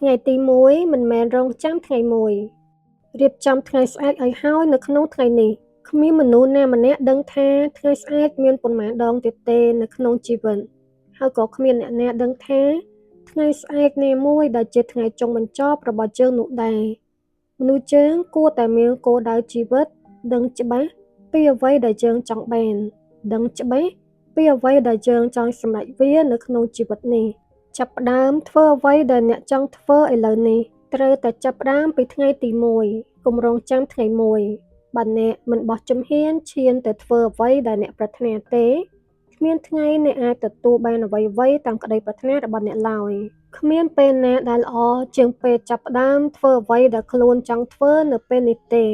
ថ្ងៃទី1មិនមែនរងចាំថ្ងៃមួយរៀបចំថ្ងៃស្អែកឲ្យហើយនៅក្នុងថ្ងៃនេះគ្មានមនុស្សណាម្នាក់ដឹងថាថ្ងៃស្អែកមានប៉ុន្មានដងទៀតទេនៅក្នុងជីវិតហើយក៏គ្មានអ្នកណាដឹងថាថ្ងៃស្អែកណាមួយដែលជាថ្ងៃចុងបញ្ចប់របស់យើងនោះដែរមនុស្សយើងគួរតែមានគោលដៅជីវិតដឹងច្បាស់ពីអ្វីដែលយើងចង់បានដឹងច្បាស់ពីអ្វីដែលយើងចង់សម្រេចវានៅក្នុងជីវិតនេះចាប់ផ្ដើមធ្វើអ្វីដែលអ្នកចង់ធ្វើឥឡូវនេះត្រូវតែចាប់ផ្ដើមពីថ្ងៃទី1កុំរងចាំថ្ងៃមួយបើអ្នកមិនបោះជំហានឈានទៅធ្វើអ្វីដែលអ្នកប្រាថ្នាទេគ្មានថ្ងៃអ្នកអាចទទួលបានអ្វីៗតាមក្តីប្រាថ្នារបស់អ្នកឡើយគ្មានពេលណាដែលល្អជាងពេលចាប់ផ្ដើមធ្វើអ្វីដែលខ្លួនចង់ធ្វើនៅពេលនេះទេ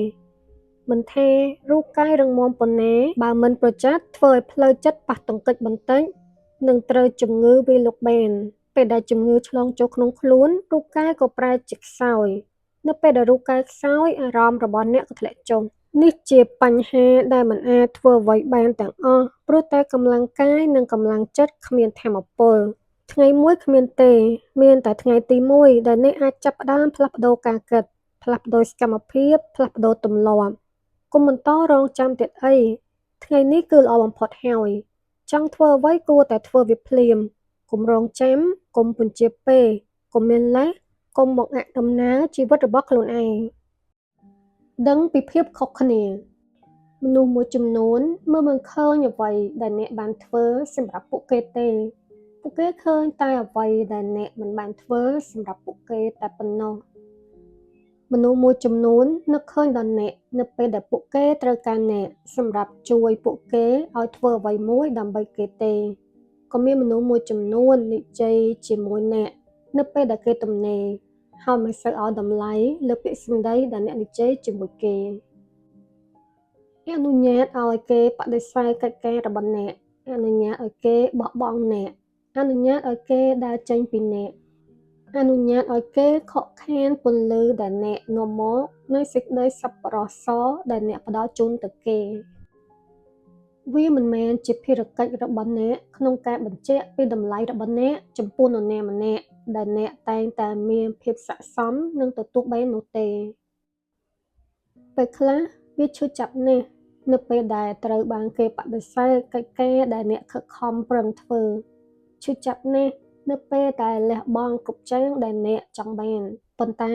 មិនថារូបកាយរឹងមាំប៉ុណ្ណាបើមិនប្រយ័ត្នធ្វើឲ្យផ្លូវចិត្តប៉ះទង្គិចបន្តិចនឹងត្រូវជំងឺវាលុកបានពេលដែលជំងឺឆ្លងចូលក្នុងខ្លួនរូបកាយក៏ប្រែជាខ្សោយនៅពេលដែលរូបកាយខ្សោយអារម្មណ៍របស់អ្នកក៏ធ្លាក់ចុះនេះជាបញ្ហាដែលមិនអាចធ្វើអ្វីបានទាំងអស់ព្រោះតែកម្លាំងកាយនិងកម្លាំងចិត្តគ្មានថាមពលថ្ងៃមួយគ្មានទេមានតែថ្ងៃទី1ដែលអ្នកអាចចាប់ផ្ដើមផ្លាស់ប្ដូរការគិតផ្លាស់ប្ដូរសកម្មភាពផ្លាស់ប្ដូរទម្លាប់កុំបន្តរងចាំទៀតអីថ្ងៃនេះគឺល្អបំផុតហើយចង់ធ្វើអ្វីគួរតែធ្វើវាភ្លាមកុំរងចាំកុំពន្ជាពេលកុំមានលេសកុំបង្អាក់ដំណើរជីវិតរបស់ខ្លួនឯងដឹងពីភាពខុសគ្នាមនុស្សមួយចំនួនមើលមិនឃើញអ្វីដែលអ្នកបានធ្វើសម្រាប់ពួកគេទេពួកគេឃើញតែអ្វីដែលអ្នកមិនបានធ្វើសម្រាប់ពួកគេតែប៉ុណ្ណោះមនុស្សមួយចំនួននឹកឃើញដល់អ្នកនៅពេលដែលពួកគេត្រូវការអ្នកសម្រាប់ជួយពួកគេឲ្យធ្វើអ្វីមួយដើម្បីគេទេក៏មានមនុស្សមួយចំនួននិយាយជាមួយអ្នកនៅពេលដែលគេទំនេរហើយមិនសូវឲ្យតម្លៃលើពាក្យសម្ដីដែលអ្នកនិយាយជាមួយគេអនុញ្ញាតឲ្យគេបដិសេធកិច្ចការរបស់អ្នកអនុញ្ញាតឲ្យគេបោះបង់អ្នកអនុញ្ញាតឲ្យគេដើរចេញពីអ្នកអនុញ្ញាតឲ្យគេខកខានពន្លឺដែលអ្នកនាំមកនិងសេចក្តីសប្បុរសដែលអ្នកផ្ដល់ជូនទៅគេវាមិនមែនជាភារកិច្ចរបស់អ្នកក្នុងការបញ្ជាក់ពីតម្លៃរបស់អ្នកចំពោះនរណាម្នាក់ដែលអ្នកតែងតែមានភាពស័ក្តិសមនឹងទទួលបាននោះទេពេលខ្លះវាឈឺចាប់ណាស់នៅពេលដែលត្រូវបានគេបដិសេធកិច្ចការដែលអ្នកខិតខំប្រឹងធ្វើឈឺចាប់ណាស់នៅពេលដែលលះបង់គ្រប់យ៉ាងដែលអ្នកចង់បានប៉ុន្តែ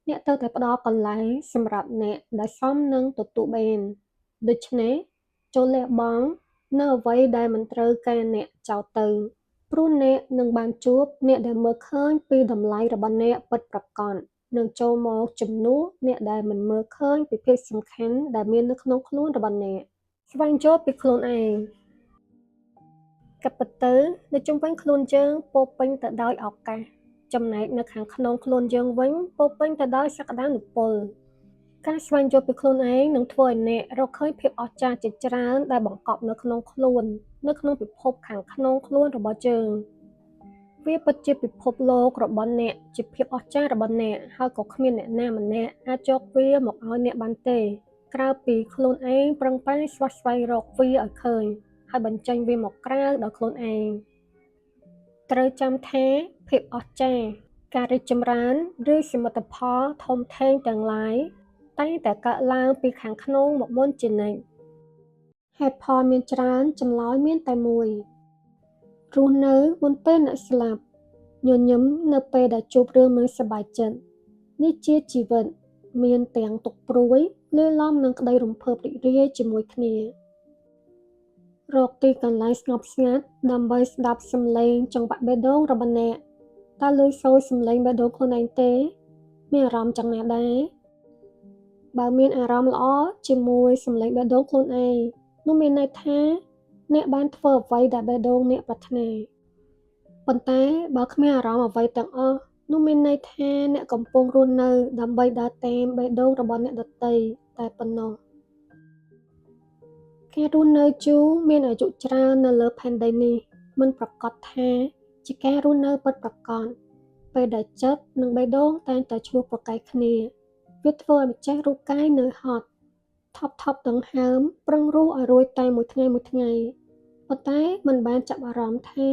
អ្នកត្រូវតែផ្ដល់កន្លែងសម្រាប់អ្នកដែលសមនឹងទទួលបានដូច្នេះចូលលះបង់នៅអ្វីដែលមិនត្រូវការអ្នកចោលទៅព្រោះអ្នកនឹងបានជួបអ្នកដែលមើលឃើញពីតម្លៃរបស់អ្នកពិតប្រាកដនឹងចូលមកជំនួសអ្នកដែលមិនមើលឃើញពីភាពសំខាន់ដែលមាននៅក្នុងខ្លួនរបស់អ្នកស្វែងយល់ពីខ្លួនឯងកាប់ទៅនៅជុំវិញខ្លួនយើងពោពេញទៅដោយឱកាសចំណែកនៅខាងក្នុងខ្លួនយើងវិញពោពេញទៅដោយសក្តានុពលការស្វែងយល់ពីខ្លួនឯងនឹងធ្វើឲ្យអ្នករកឃើញភាពអស្ចារ្យជាច្រើនដែលបង្កប់នៅក្នុងខ្លួននៅក្នុងពិភពខាងក្នុងខ្លួនរបស់យើងវាពិតជាពិភពលោករបស់អ្នកជាភាពអស្ចារ្យរបស់អ្នកហើយក៏គ្មានអ្នកណាម្នាក់អាចយកវាមកឲ្យអ្នកបានទេក្រៅពីខ្លួនឯងប្រឹងប្រែងស្វះស្វែងរកវាឲ្យឃើញហើយបញ្ចេញវាមកក្រៅដោយខ្លួនឯងត្រូវចាំថាភាពអស្ចារ្យការរីកចម្រើនឬសមិទ្ធផលធំធេងទាំងឡាយតែងតែកើតឡើងពីខាងក្នុងមកមុនជានិច្ចហេតុផលមានច្រើនចម្លើយមានតែមួយរស់នៅមុនពេលអ្នកស្លាប់ញញឹមនៅពេលដែលជួបរឿងមិនសប្បាយចិត្តនេះជាជីវិតមានទាំងទុក្ខព្រួយលាយឡំនឹងក្តីរំភើបរីករាយជាមួយគ្នារកទីកន្លែងស្ងប់ស្ងាត់ដើម្បីស្ដាប់សំឡេងចង្វាក់បេះដូងរបស់អ្នកតើឮសូរសំឡេងបេះដូងខ្លួនឯងទេមានអារម្មណ៍យ៉ាងណាដែរបើមានអារម្មណ៍ល្អជាមួយសំឡេងបេះដូងខ្លួនឯងនោះមានន័យថាអ្នកបានធ្វើអ្វីដែលបេះដូងអ្នកប្រាថ្នាប៉ុន្តែបើគ្មានអារម្មណ៍អ្វីទាំងអស់នោះមានន័យថាអ្នកកំពុងរស់នៅដើម្បីដើរតាមបេះដូងរបស់អ្នកដទៃតែប៉ុណ្ណោះការរស់នៅយូរមានអាយុច្រើននៅលើផែនដីនេះមិនប្រាកដថាជាការរស់នៅពិតប្រាកដពេលដែលចិត្តនិងបេះដូងតែងតែឈ្លោះប្រកែកគ្នាវាធ្វើឲ្យម្ចាស់រូបកាយនឿយហត់ថប់ថប់ដង្ហើមប្រឹងរស់ឲ្យរួចតែមួយថ្ងៃមួយថ្ងៃប៉ុន្តែមិនបានចាប់អារម្មណ៍ថា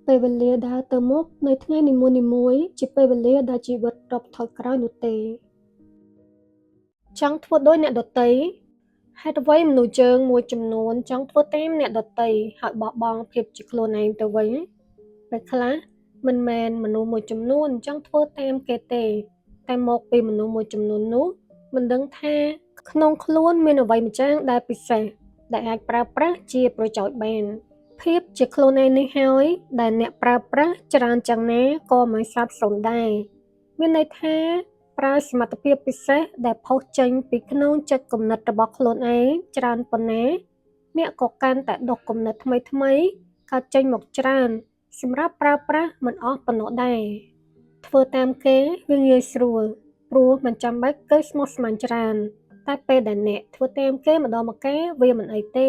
ពេលវេលាដើរទៅមុខនៃថ្ងៃនីមួយៗជាពេលវេលាដែលជីវិតរាប់ថយក្រោយនោះទេ ចង់ធ្វើដូចអ្នកដទៃហេតុអ្វីមនុស្សយើងមួយចំនួនចង់ធ្វើតាមអ្នកដទៃហើយបោះបង់ភាពជាខ្លួនឯងទៅវិញពេលខ្លះមិនមែនមនុស្សមួយចំនួនចង់ធ្វើតាមគេទេតែមកពីមនុស្សមួយចំនួននោះមិនដឹងថាក្នុងខ្លួនមានអ្វីម្យ៉ាងដែលពិសេសដែលអាចប្រើប្រាស់ជាប្រយោជន៍បានភាពជាខ្លួនឯងនេះហើយដែលអ្នកប្រើប្រាស់ច្រើនជាងណាក៏មិនសាបសូន្យដែរមានន័យថាប្រើសមត្ថភាពពិសេសដែលផុសចេញពីក្នុងចិត្តគំនិតរបស់ខ្លួនឯងច្រើនប៉ុណ្ណាអ្នកក៏កាន់តែដុះគំនិតថ្មីៗកើតចេញមកច្រើនសម្រាប់ប្រើប្រាស់មិនអស់ប៉ុណ្ណោះដែរធ្វើតាមគេវាងាយស្រួលព្រោះមិនចាំបាច់គេស្មុគស្មាញច្រើនតែពេលដែលអ្នកធ្វើតាមគេម្ដងម្កាលវាមិនអីទេ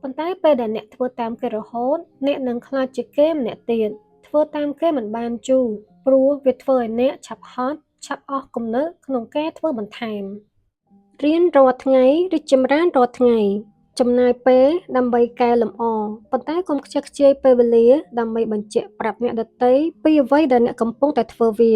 ប៉ុន្តែពេលដែលអ្នកធ្វើតាមគេរហូតអ្នកនឹងក្លាយជាគេម្នាក់ទៀតធ្វើតាមគេមិនបានយូរព្រោះវាធ្វើឲ្យអ្នកឆាប់ហត់ឆាប់អស់គំនិតក្នុងការធ្វើបន្ថែមរៀនរាល់ថ្ងៃរីកចម្រើនរាល់ថ្ងៃចំណាយពេលដើម្បីកែលម្អប៉ុន្តែកុំខ្ជះខ្ជាយពេលវេលាដើម្បីបញ្ជាក់ប្រាប់អ្នកដទៃពីអ្វីដែលអ្នកកំពុងតែធ្វើវា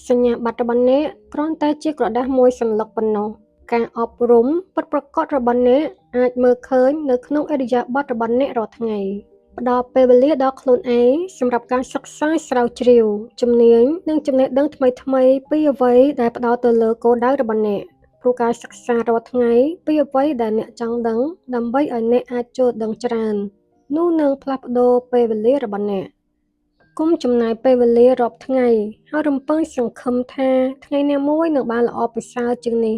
សញ្ញាបត្ររបស់អ្នកគ្រាន់តែជាក្រដាសមួយសន្លឹកប៉ុណ្ណោះការអប់រំពិតប្រាកដរបស់អ្នកអាចមើលឃើញនៅក្នុងឥរិយាបថរបស់អ្នករាល់ថ្ងៃផ្ដល់ពេលវេលាដល់ខ្លួនឯងសម្រាប់ការសិក្សាស្រាវជ្រាវជំនាញនិងចំណេះដឹងថ្មីៗពីអ្វីដែលផ្ដោតទៅលើគោលដៅរបស់អ្នកព្រោះការសិក្សារាល់ថ្ងៃពីអ្វីដែលអ្នកចង់ដឹងដើម្បីឲ្យអ្នកអាចចូលដឹងច្រើននោះនឹងផ្លាស់ប្ដូរពេលវេលារបស់អ្នកកុំចំណាយពេលវេលារាប់ថ្ងៃហើយរំពឹងសង្ឃឹមថាថ្ងៃណាមួយនឹងបានល្អប្រសើរជាងនេះ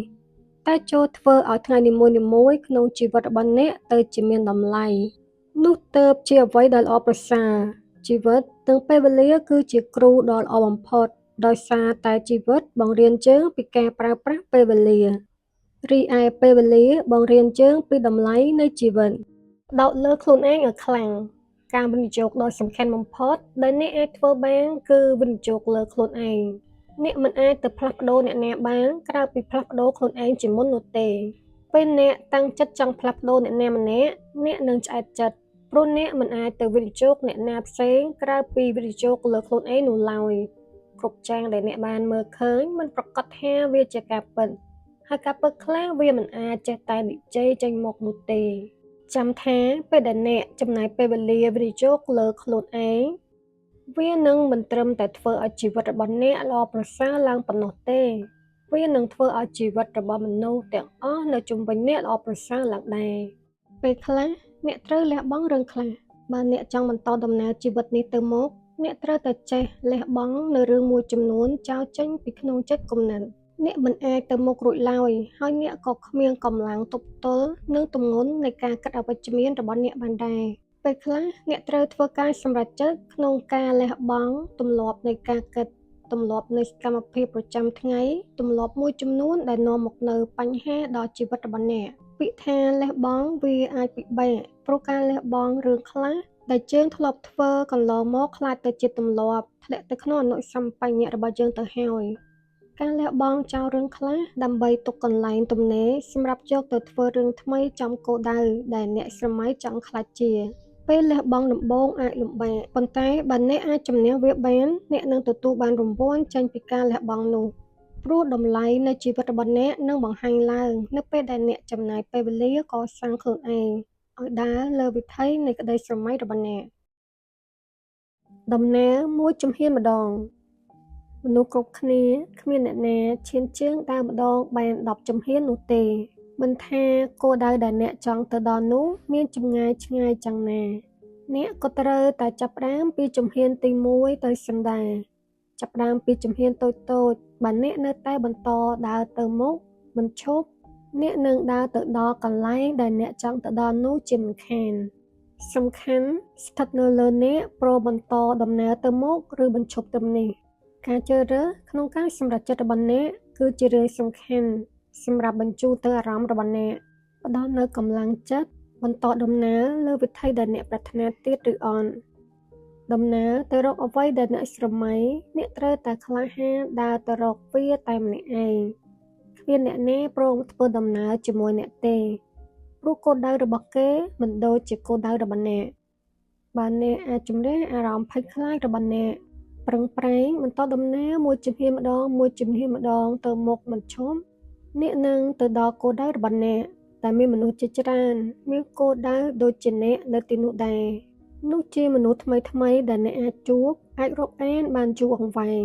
តែចូលធ្វើឲ្យថ្ងៃនីមួយៗក្នុងជីវិតរបស់អ្នកទៅជាមានតម្លៃនោះទើបជាអ្វីដែលល្អប្រសើរជីវិតនិងពេលវេលាគឺជាគ្រូដ៏ល្អបំផុតដោយសារតែជីវិតបង្រៀនយើងពីការប្រើប្រាស់ពេលវេលារីឯពេលវេលាបង្រៀនយើងពីតម្លៃនៃជីវិតផ្ដោតលើខ្លួនឯងឲ្យខ្លាំងការវិនិយោគដ៏សំខាន់បំផុតដែលអ្នកអាចធ្វើបានគឺវិនិយោគលើខ្លួនឯងអ្នកមិនអាចទៅផ្លាស់ប្ដូរអ្នកណាបានក្រៅពីផ្លាស់ប្ដូរខ្លួនឯងជាមុននោះទេពេលអ្នកតាំងចិត្តចង់ផ្លាស់ប្ដូរអ្នកណាម្នាក់អ្នកនឹងឆ្អែតចិត្តព្រោះអ្នកមិនអាចទៅវិនិយោគអ្នកណាផ្សេងក្រៅពីវិនិយោគលើខ្លួនឯងនោះឡើយគ្រប់ចាងដែលអ្នកបានមើលឃើញមិនប្រាកដថាវាជាការពិតហើយការពិតខ្លះវាមិនអាចចេះតែនិយាយចេញមកនោះទេចាំថាពេលដែលអ្នកចំណាយពេលវេលាវិនិយោគលើខ្លួនឯងវានឹងមិនត្រឹមតែធ្វើឲ្យជីវិតរបស់អ្នកល្អប្រសើរឡើងប៉ុណ្ណោះទេវានឹងធ្វើឲ្យជីវិតរបស់មនុស្សទាំងអស់នៅជុំវិញអ្នកល្អប្រសើរឡើងដែរពេលខ្លះអ្នកត្រូវលះបង់រឿងខ្លះបើអ្នកចង់បន្តដំណើរជីវិតនេះទៅមុខអ្នកត្រូវតែចេះលះបង់នៅរឿងមួយចំនួនចោលចេញពីក្នុងចិត្តគំនិតអ្នកមិនអាចទៅមុខរួចឡើយហើយអ្នកក៏គ្មានកម្លាំងទប់ទល់នឹងទម្ងន់នៃការគិតអវិជ្ជមានរបស់អ្នកបានដែរពេលខ្លះអ្នកត្រូវធ្វើការសម្រេចចិត្តក្នុងការលះបង់ទម្លាប់នៃការគិតទម្លាប់នៃសកម្មភាពប្រចាំថ្ងៃទម្លាប់មួយចំនួនដែលនាំមកនូវបញ្ហាដល់ជីវិតរបស់អ្នកពាក្យថាលះបង់វាអាចពិបាកព្រោះការលះបង់រឿងខ្លះដែលយើងធ្លាប់ធ្វើកន្លងមកក្លាយទៅជាទម្លាប់ធ្លាក់ទៅក្នុងអនុសម្បញ្ញៈរបស់យើងទៅហើយការលះបង់ចោលរឿងខ្លះដើម្បីទុកកន្លែងទំនេរសម្រាប់យកទៅធ្វើរឿងថ្មីចំគោលដៅដែលអ្នកស្រមៃចង់ក្លាយជាពេលលះបង់ដំបូងអាចលំបាកប៉ុន្តែបើអ្នកអាចជំនះវាបានអ្នកនឹងទទួលបានរង្វាន់ចេញពីការលះបង់នោះព្រោះតម្លៃនៃជីវិតរបស់អ្នកនឹងបង្ហាញឡើងនៅពេលដែលអ្នកចំណាយពេលវេលាកសាងខ្លួនឯងឲ្យដើរលើវិថីនៃក្តីស្រមៃរបស់អ្នកដំណើរមួយជំហានម្ដងមនុស្សគ្រប់គ្នាគ្មានអ្នកណាឈានជើងដើរម្ដងបាន10ជំហាននោះទេមិនថាគោលដៅដែលអ្នកចង់ទៅដល់នោះមានចម្ងាយឆ្ងាយយ៉ាងណាអ្នកក៏ត្រូវតែចាប់ផ្ដើមពីជំហានទី1ទៅសិនដែរចាប់ផ្ដើមពីជំហានតូចៗបើអ្នកនៅតែបន្តដើរទៅមុខមិនឈប់អ្នកនឹងដើរទៅដល់កន្លែងដែលអ្នកចង់ទៅដល់នោះជាមិនខានសំខាន់ស្ថិតនៅលើអ្នកព្រមបន្តដំណើរទៅមុខឬបញ្ឈប់ត្រឹមនេះការជ្រើសរើសក្នុងការសម្រេចចិត្តរបស់អ្នកគឺជារឿងសំខាន់សម្រាប់បញ្ជូនទៅអារម្មណ៍របស់អ្នកផ្ដល់នូវកម្លាំងចិត្តបន្តដំណើរលើវិថីដែលអ្នកប្រាថ្នាទៀតឬអត់ដំណើរទៅរកអ្វីដែលអ្នកស្រមៃអ្នកត្រូវតែក្លាហានដើរទៅរកវាតែម្នាក់ឯងគ្មានអ្នកណាព្រមធ្វើដំណើរជាមួយអ្នកទេព្រោះគោលដៅរបស់គេមិនដូចជាគោលដៅរបស់អ្នក បើអ្នកអាចជម្រះអារម្មណ៍ភ័យខ្លាចរបស់អ្នកប្រឹងប្រែងបន្តដំណើរមួយជំហានម្ដងមួយជំហានម្ដងទៅមុខមិនឈប់អ្នកនឹងទៅដល់គោលដៅរបស់អ្នកតែមានមនុស្សជាច្រើនមានគោលដៅដូចជាអ្នកនៅទីនោះដែរនោះជាមនុស្សថ្មីៗដែលអ្នកអាចជួបអាចរាប់អានបានយូរអង្វែង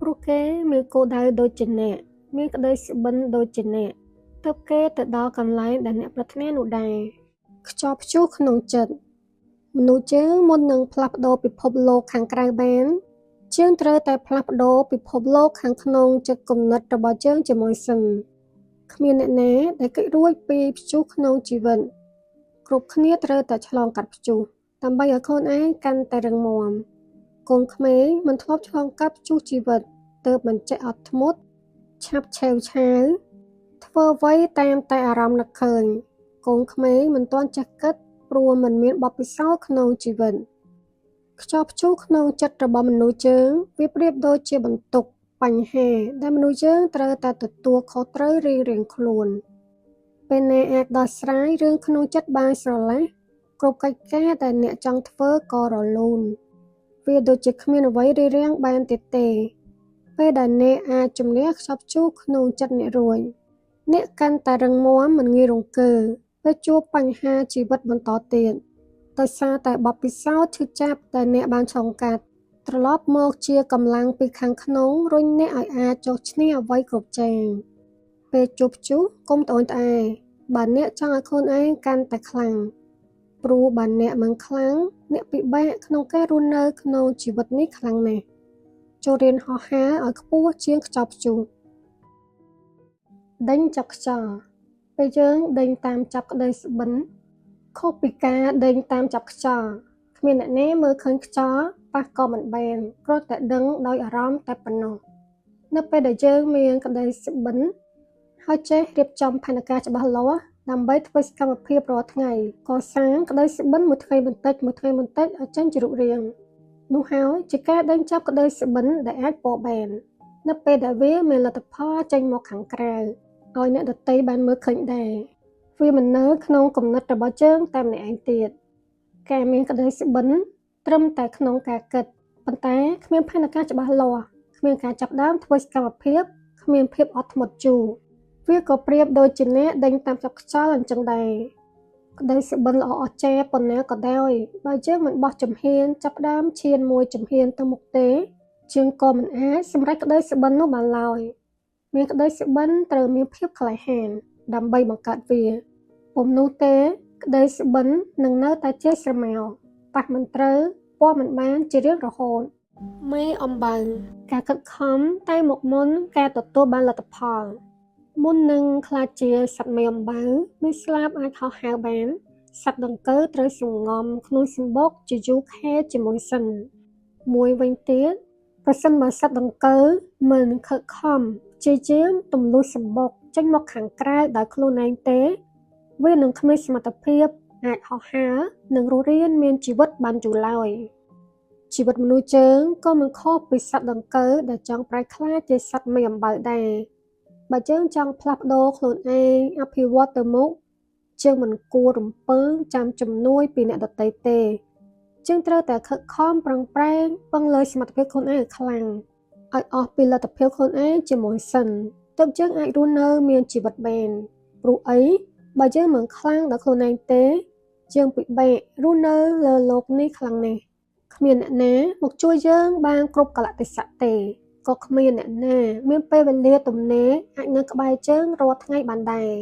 ព្រោះគេមានគោលដៅដូចជាអ្នកមានក្តីសុបិនដូចជាអ្នកទើបគេទៅដល់កន្លែងដែលអ្នកប្រាថ្នានោះដែរខ្យល់ព្យុះក្នុងចិត្តមនុស្សយើងមុននឹងផ្លាស់ប្ដូរពិភពលោកខាងក្រៅបានយើងត្រូវតែផ្លាស់ប្ដូរពិភពលោកខាងក្នុងចិត្តគំនិតរបស់យើងជាមួយសិនគ្មានអ្នកណាដែលគេចរួចពីព្យុះក្នុងជីវិតគ្រប់គ្នាត្រូវតែឆ្លងកាត់ព្យុះដើម្បីឲ្យខ្លួនឯងកាន់តែរឹងមាំកូនក្មេងមិនធ្លាប់ឆ្លងកាត់ព្យុះជីវិតទើបមិនចេះអត់ធ្មត់ឆាប់ឆេវឆាវធ្វើអ្វីតាមតែអារម្មណ៍នឹកឃើញកូនក្មេងមិនទាន់ចេះគិតព្រោះមិនមានបទពិសោធន៍ក្នុងជីវិតខ្យល់ព្យុះក្នុងចិត្តរបស់មនុស្សយើងវាប្រៀបដូចជាបន្ទុកបញ្ហាដែលមនុស្សយើងត្រូវតែទទួលខុសត្រូវរៀងៗខ្លួនពេលណាអាចដោះស្រាយរឿងក្នុងចិត្តបានស្រឡះគ្រប់កិច្ចការដែលអ្នកចង់ធ្វើក៏រលូនវាដូចជាគ្មានអ្វីរារាំងបានទៀតទេពេលដែលអ្នកអាចជំនះខ្យល់ព្យុះក្នុងចិត្តអ្នករួចអ្នកកាន់តែរឹងមាំមិនងាយរង្គើពេលជួបបញ្ហាជីវិតបន្តទៀតដោយសារតែបទពិសោធន៍ឈឺចាប់ដែលអ្នកបានឆ្លងកាត់ត្រឡប់មកជាកម្លាំងពីខាងក្នុងរុញអ្នកឲ្យអាចចុះឈ្នះអ្វីគ្រប់ចាងពេលជួបព្យុះកុំត្អូញត្អែបើអ្នកចង់ឲ្យខ្លួនឯងកាន់តែខ្លាំងព្រោះបើអ្នកមិនខ្លាំងអ្នកពិបាកក្នុងការរស់នៅក្នុងជីវិតនេះខ្លាំងណាស់ចូលរៀនហោះហើរឲ្យខ្ពស់ជាងខ្យល់ព្យុះដេញចាប់ខ្យល់ពេលយើងដេញតាមចាប់ក្តីសុបិនខុសពីការដេញតាមចាប់ខ្យល់គ្មានអ្នកណាមើលឃើញខ្យល់ប៉ះក៏មិនបានគ្រាន់តែដឹងដោយអារម្មណ៍តែប៉ុណ្ណោះនៅពេលដែលយើងមានក្តីសុបិនហើយចេះរៀបចំផែនការច្បាស់លាស់ដើម្បីធ្វើសកម្មភាពរាល់ថ្ងៃកសាងក្តីសុបិនមួយថ្ងៃបន្តិចមួយថ្ងៃបន្តិចឲ្យចេញជារូបរាងនោះហើយជាការដេញចាប់ក្តីសុបិនដែលអាចពោបាននៅពេលដែលវាមានលទ្ធផលចេញមកខាងក្រៅឲ្យអ្នកដទៃបានមើលឃើញដែរវាមិននៅក្នុងគំនិតរបស់យើងតែម្នាក់ឯងទៀតការមានក្តីសុបិនត្រឹមតែក្នុងការគិតប៉ុន្តែគ្មានផែនការច្បាស់លាស់គ្មានការចាប់ផ្ដើមធ្វើសកម្មភាពគ្មានភាពអត់ធ្មត់យូរវាក៏ប្រៀបដូចជាអ្នកដេញតាមចាប់ខ្យល់អញ្ចឹងដែរក្តីសុបិនល្អអស្ចារ្យប៉ុណ្ណាក៏ដោយបើយើងមិនបោះជំហានចាប់ផ្ដើមឈានមួយជំហានទៅមុខទេយើងក៏មិនអាចសម្រេចក្តីសុបិននោះបានឡើយមានក្តីសុបិនត្រូវមានភាពក្លាហានដើម្បីបង្កើតវាពុំនោះទេក្តីសុបិននឹងនៅតែជាស្រមោលប៉ះមិនត្រូវពណ៌មិនបានជារៀងរហូតមេអំបៅការខិតខំតែមកមុនការទទួលបានលទ្ធផលមុននឹងក្លាយជាសត្វមេអំបៅមានស្លាបអាចហោះហើរបានសត្វដង្កូវត្រូវសង្ងំក្នុងសម្បុកជាយូរខែជាមួយសិនមួយវិញទៀតប្រសិនបើសត្វដង្កូវមិនខិតខំព្យាយាមទម្លុះសម្បុកចេញមកខាងក្រៅដោយខ្លួនឯងទេវានឹងគ្មានសមត្ថភាពអាចហោះហើរនិងរស់រានមានជីវិតបានយូរឡើយជីវិតមនុស្សយើងក៏មិនខុសពីសត្វដង្កូវដែលចង់ប្រែក្លាយជាសត្វមេអំបៅដែរបើយើងចង់ផ្លាស់ប្ដូរខ្លួនឯងអភិវឌ្ឍទៅមុខយើងមិនគួររំពឹងចាំជំនួយពីអ្នកដទៃទេយើងត្រូវតែខិតខំប្រឹងប្រែងពឹងលើសមត្ថភាពខ្លួនឯងឲ្យខ្លាំងឲ្យអស់ពីលទ្ធភាពខ្លួនឯងជាមួយសិនទើបយើងអាចរស់នៅមានជីវិតបានព្រោះអីបើយើងមិនខ្លាំងដល់ខ្លួនឯងទេយើងពិបាករស់នៅលើលោកនេះខ្លាំងណាស់គ្មានអ្នកណាមកជួយយើងបានគ្រប់កាលៈទេសៈទេក៏គ្មានអ្នកណាមានពេលវេលាទំនេរអាចនៅក្បែរជើងរាល់ថ្ងៃបានដែរ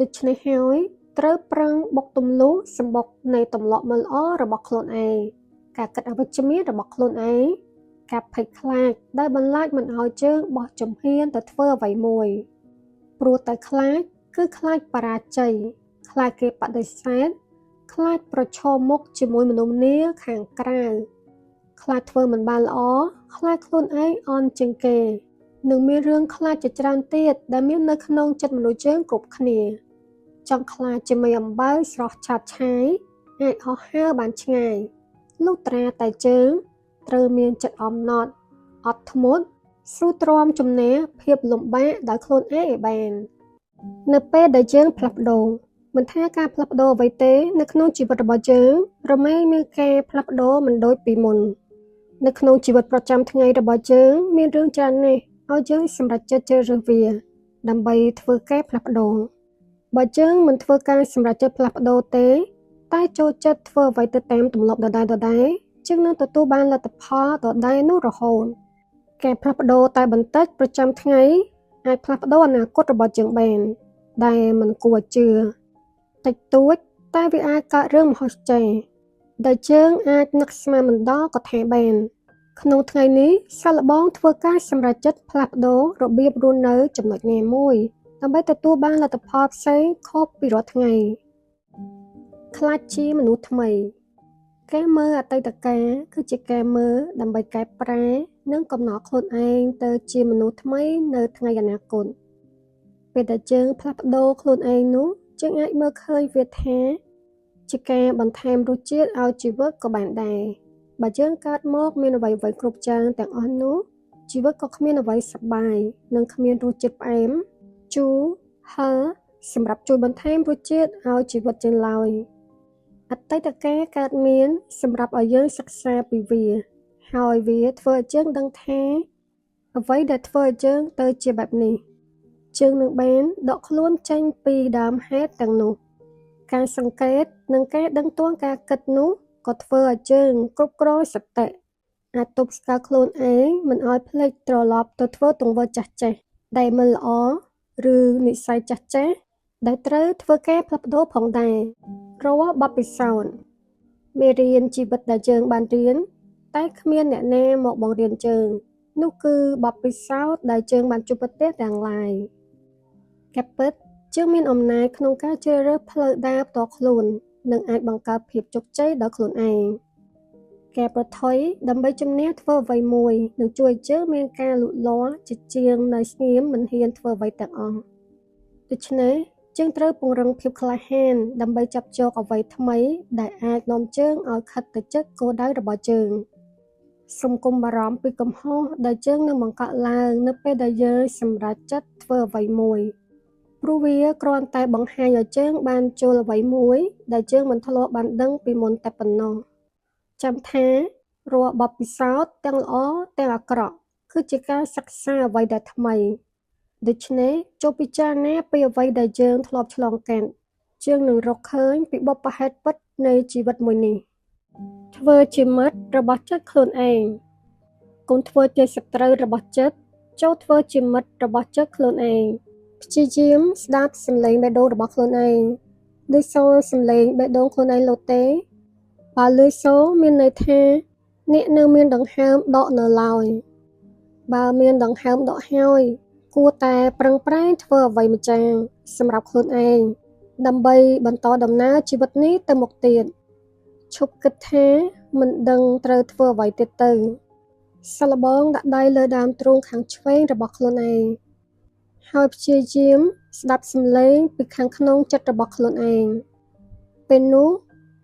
ដូច្នេះហើយត្រូវប្រឹងបុកទម្លុះសម្បុកនៃទម្លាប់មិនល្អរបស់ខ្លួនឯងការគិតអវិជ្ជមានរបស់ខ្លួនឯងការភ័យខ្លាចដែលបន្លាចមិនឲ្យជើងបោះជំហានទៅធ្វើអ្វីមួយព្រោះតែខ្លាចគឺខ្លាចបរាជ័យខ្លាចគេបដិសេធខ្លាចប្រឈមមុខជាមួយមនុស្សម្នាខាងក្រៅខ្លាចធ្វើមិនបានល្អខ្លាចខ្លួនឯងអន់ជាងគេនឹងមានរឿងខ្លាចជាច្រើនទៀតដែលមាននៅក្នុងចិត្តមនុស្សយើងគ្រប់គ្នាចង់ខ្លាចជាមេអំបៅស្រស់ឆាតឆាយអាចហោះហើរបានឆ្ងាយលុះត្រាតែជើងត្រូវមានចិត្តអំណត់អត់ធ្មត់ស៊ូទ្រាំជំនះភាពលំបាកដោយខ្លួនឯងឲ្យបាននៅពេលដែលយើងផ្លាស់ប្ដូរ មិនថាការផ្លាស់ប្ដូរអ្វីទេនៅក្នុងជីវិតរបស់យើងរមែងមានការផ្លាស់ប្ដូរមិនដូចពីមុននៅក្នុងជីវិតប្រចាំថ្ងៃរបស់យើងមានរឿងច្រើនណាស់ឲ្យយើងសម្រេចចិត្តជ្រើសរើសវាដើម្បីធ្វើការផ្លាស់ប្ដូរបើយើងមិនធ្វើការសម្រេចចិត្តផ្លាស់ប្ដូរទេតែចូលចិត្តធ្វើអ្វីទៅតាមទម្លាប់ដដែលៗយើងនឹងទទួលបានលទ្ធផលដដែលនោះរហូតការផ្លាស់ប្ដូរតែបន្តិចប្រចាំថ្ងៃអាចផ្លាស់ប្ដូរអនាគតរបស់យើងបានដែលមិនគួរជឿតិចតួចតែវាអាចកើតរឿងមហោស្ចារ្យដែលយើងអាចនឹកស្មានមិនដល់ក៏ថាបានក្នុងថ្ងៃនេះសាកល្បងធ្វើការសម្រេចចិត្តផ្លាស់ប្ដូររបៀបរស់នៅចំណុចណាមួយដើម្បីទទួលបានលទ្ធផលផ្សេងខុសពីរាល់ថ្ងៃក្លាយជាមនុស្សថ្មីការមើលអតីតកាលគឺជាការមើលដើម្បីកែប្រែនិងកំណត់ខ្លួនឯងទៅជាមនុស្សថ្មីនៅថ្ងៃអនាគតពេលដែលយើងផ្លាស់ប្ដូរខ្លួនឯងនោះយើងអាចមើលឃើញវាថាជាការបន្ថែមរសជាតិឲ្យជីវិតក៏បានដែរបើយើងកើតមកមានអ្វីៗគ្រប់យ៉ាងទាំងអស់នោះជីវិតក៏គ្មានអ្វីសប្បាយនិងគ្មានរសជាតិផ្អែមជូរហឹរសម្រាប់ជួយបន្ថែមរសជាតិឲ្យជីវិតយើងឡើយអតីតកាលកើតមានសម្រាប់ឲ្យយើងសិក្សាពីវាហើយវាធ្វើឲ្យយើងដឹងថាអ្វីដែលធ្វើឲ្យយើងទៅជាបែបនេះយើងនឹងបានដកខ្លួនចេញពីដើមហេតុទាំងនោះការសង្កេតនិងការដឹងទាន់ការគិតនោះក៏ធ្វើឲ្យយើងគ្រប់គ្រងសតិអាចទប់ស្គាល់ខ្លួនឯងមិនឲ្យភ្លេចត្រឡប់ទៅធ្វើទង្វើចាស់ៗដែលមិនល្អឬនិស្ស័យចាស់ៗដែលត្រូវធ្វើការផ្លាស់ប្ដូរផងដែររាល់បទពិសោធន៍មេរៀនជីវិតដែលយើងបានរៀនតែគ្មានអ្នកណាមកបង្រៀនយើងនោះគឺបទពិសោធន៍ដែលយើងបានជួបប្រទះទាំងឡាយការពិតយើងមានអំណាចក្នុងការជ្រើសរើសផ្លូវដើរផ្ទាល់ខ្លួននិងអាចបង្កើតភាពជោគជ័យដល់ខ្លួនឯងការប្រថុយដើម្បីជំនះធ្វើអ្វីមួយនឹងជួយយើងមានការលូតលាស់ជាជាងនៅស្ងៀមមិនហ៊ានធ្វើអ្វីទាំងអស់ដូច្នេះយើងត្រូវពង្រឹងភាពក្លាហានដើម្បីចាប់យកអ្វីថ្មីដែលអាចនាំយើងឲ្យខិតទៅជិតគោលដៅរបស់យើងសូមកុំបារម្ភពីកំហុសដែលយើងនឹងបង្កឡើងនៅពេលដែលយើងសម្រេចចិត្តធ្វើអ្វីមួយព្រោះវាគ្រាន់តែបង្ហាញឲ្យយើងបានយល់អ្វីមួយដែលយើងមិនធ្លាប់បានដឹងពីមុនតែប៉ុណ្ណោះចាំថារាល់បទពិសោធន៍ទាំងល្អទាំងអាក្រក់គឺជាការសិក្សាអ្វីដែលថ្មីដូច្នេះចូលពិចារណាពីអ្វីដែលយើងធ្លាប់ឆ្លងកាត់យើងនឹងរកឃើញពីបុព្វហេតុពិតនៃជីវិតមួយនេះធ្វើជាមិត្តរបស់ចិត្តខ្លួនឯងកុំធ្វើជាសត្រូវរបស់ចិត្តចូលធ្វើជាមិត្តរបស់ចិត្តខ្លួនឯងព្យាយាមស្ដាប់សំឡេងបេះដូងរបស់ខ្លួនឯងឮសូរសំឡេងបេះដូងខ្លួនឯងលោទេបើឮសូរមានន័យថាអ្នកនៅមានដង្ហើមដកនៅឡើយបើមានដង្ហើមដកហើយគួរតែប្រឹងប្រែងធ្វើអ្វីម្យ៉ាងសម្រាប់ខ្លួនឯងដើម្បីបន្តដំណើរជីវិតនេះទៅមុខទៀតឈប់គិតថាមិនដឹងត្រូវធ្វើអ្វីទៀតទៅសាកល្បងដាក់ដៃលើដើមទ្រូងខាងឆ្វេងរបស់ខ្លួនឯងហើយព្យាយាមស្ដាប់សំឡេងពីខាងក្នុងចិត្តរបស់ខ្លួនឯងពេលនោះ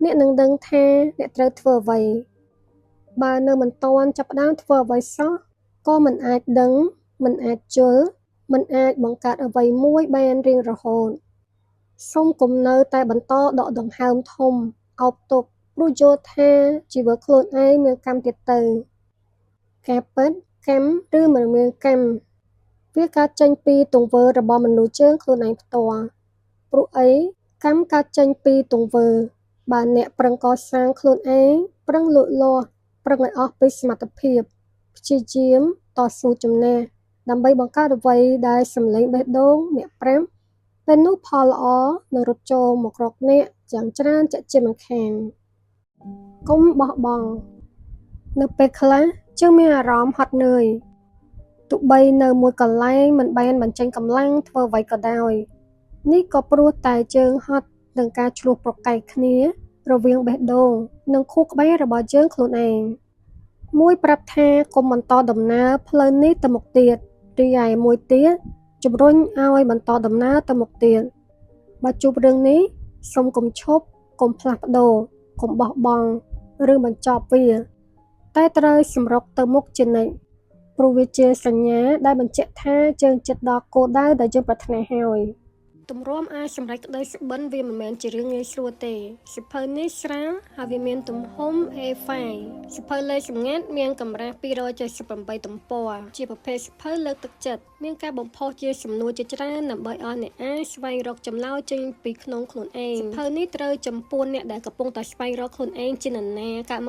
អ្នកនឹងដឹងថាអ្នកត្រូវធ្វើអ្វីបើនៅមិនទាន់ចាប់ផ្ដើមធ្វើអ្វីសោះក៏មិនអាចដឹងមិនអាចយល់មិនអាចបង្កើតអ្វីមួយបានរៀងរហូតសូមកុំនៅតែបន្តដកដង្ហើមធំអោបទុកព្រោះយល់ថាជីវិតខ្លួនឯងមានកម្មទៀតទៅការពិតកម្មឬមិនមានកម្មវាកើតចេញពីទង្វើរបស់មនុស្សយើងខ្លួនឯងផ្ទាល់ព្រោះអីកម្មកើតចេញពីទង្វើបើអ្នកប្រឹងកសាងខ្លួនឯងប្រឹងលូតលាស់ប្រឹងឲ្យអស់ពីសមត្ថភាពព្យាយាមតស៊ូជំនះដើម្បីបង្កើតអ្វីដែលសំឡេងបេះដូងអ្នកប្រាប់ពេលនោះផលល្អនឹងរត់ចូលមករកអ្នកយ៉ាងច្រើនជាក់ជាមិនខានកុំបោះបង់នៅពេលខ្លះយើងមានអារម្មណ៍ហត់នឿយទោះបីនៅមួយកន្លែងមិនបានបញ្ចេញកម្លាំងធ្វើអ្វីក៏ដោយនេះក៏ព្រោះតែជើងហត់នឹងការឈ្លោះប្រកែកគ្នារវាងបេះដូងនិងខួរក្បាលរបស់យើងខ្លួនឯងមួយប្រាប់ថាកុំបន្តដំណើរផ្លូវនេះទៅមុខទៀតរីឯមួយទៀតជំរុញឲ្យបន្តដំណើរទៅមុខទៀតបើជួបរឿងនេះសូមកុំឈប់កុំផ្លាស់ប្ដូរកុំបោះបង់ឬបញ្ចប់វាតែត្រូវសម្រុកទៅមុខជានិច្ចព្រោះវាជាសញ្ញាដែលបញ្ជាក់ថាយើងជិតដល់គោលដៅដែលយើងប្រាថ្នាហើយ។ ទម្រាំអាចសម្រេចក្តីសុបិនវាមិនមែនជារឿងងាយស្រួលទេសៀវភៅនេះស្រាលហើយវាមានទំហំ A5 សៀវភៅលេខសម្ងាត់មានកម្រាស់278ទំព័រជាប្រភេទសៀវភៅលើកទឹកចិត្តមានការបំផុសជាសំណួរជាច្រើនដើម្បីឲ្យអ្នកអានស្វែងរកចម្លើយចេញពីក្នុងខ្លួនឯងសៀវភៅនេះត្រូវចំពោះអ្នកដែលកំពុងតែស្វែងរកខ្លួនឯងជានរណាកើតមក។